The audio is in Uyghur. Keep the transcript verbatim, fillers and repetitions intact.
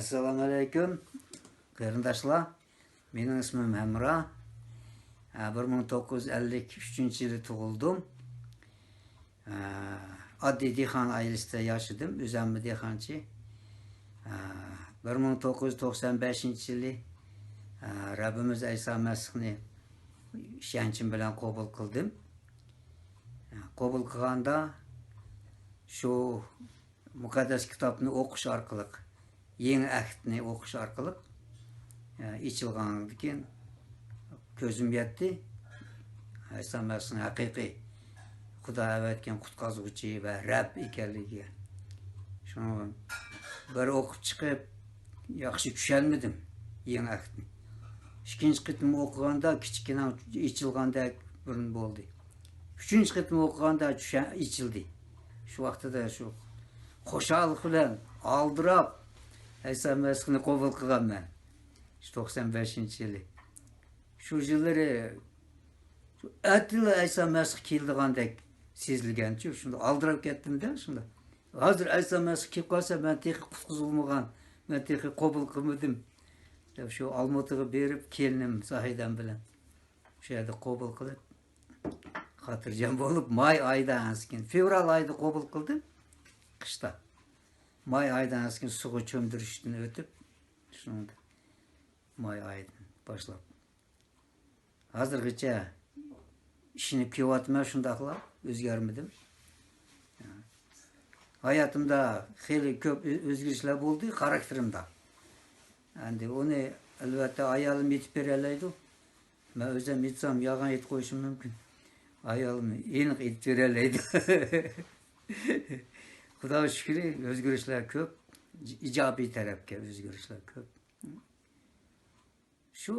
ئەسسالامۇئەلەيكۇم، قېرىنداشلار. مېنىڭ ئىسمىم ھەمرا. ھە، بىر مىڭ توققۇز يۈز ئەللىك ئۈچىنچى يىلى تۇغۇلدۇم. ھە، ئاددىي دېھقان ئائىلىسىدە ياشىدىم. ئۆزۈممۇ دېھقانچى. ھە، بىر مىڭ توققۇز يۈز توقسان بەشىنچى يىلى، ھە، رەببىمىز ئەيسا مەسىھنى ئىشەنچىم بىلەن قوبۇل قىلدىم. ھە، قوبۇل قىلغاندا شۇ مۇقەددەس كىتابنى ئوقۇش ئارقىلىق، يېڭى ئەھدنى ئوقۇش ئارقىلىق، ئېچىلغاندىن كېيىن كۆزۈم يەتتى، ئەيسا مەسىھنىڭ ھەقىقىي خۇدا ئەۋەتكەن قۇتقۇزغۇچى ۋە رەب ئىكەنلىكىگە. شۇنى بىر ئوقۇپ چىقىپ، ياخشى چۈشەنمىدىم يېڭى ئەھدنى. ئىككىنچى قېتىم ئوقۇغاندا كىچىككىنە ئېچىلغاندەك بىر بولدى. ئۈچىنچى قېتىم ئوقۇغاندا چۈشە-، ئېچىلدى. شۇ ۋاقتىدا شۇ خۇشاللىق بىلەن ئالدىراپ ئەيسا مەسىھنى قوبۇل قىلغانمەن. شۇ توقسان بەشىنچى يىلى. شۇ يىللىرى شۇ ئەتىلا ئەيسا مەسىھ كېلىدىغاندەك سېزىلگەنچۇ، شۇنداق ئالدىراپ كەتتىم-دە، شۇنداق. ھازىر ئەيسا مەسىھ كېلىپ قالسا، مەن تېخى قۇتقۇزۇلمىغان، مەن تېخى قوبۇل قىلمىدىم، دەپ شۇ ئالمۇتىغا بېرىپ، كېلىنىم زاھىدەم بىلەن شۇ يەردە قوبۇل قىلىپ، خاتىرجەم بولۇپ، ماي ئايدا ئەنسىكىن، فېۋرال ئايدا قوبۇل قىلدىم، قىشتا. ماي ئايدا ئەنسىكىن سۇغا چۆمدۈرۈشتىن ئۆتۈپ، شۇنىڭدا ماي ئايىدىن باشلاپ ھازىرغىچە ئىشىنىپ كېلىۋاتىمەن، شۇنداقلا ئۆزگەرمىدىم. ھاياتىمدا خېلى كۆپ ئۆ-، ئۆزگىرىشلەر بولدى، خاراكتېرىمدا. ئەمدى ئۇنى، ئەلۋەتتە، ئايالىم ئېيتىپ بېرەلەيدۇ. مەن ئۆزۈم ئېيتسام، يالغان ئېيتىپ قويۇشۇم مۇمكىن. ئايالىم ئېنىق ئېيتىپ بېرەلەيدۇ. خۇدا شۈكرى، ئۆزگىرىشلەر كۆپ. ئىجابىي تەرەپكە ئۆزگىرىشلەر كۆپ. شۇ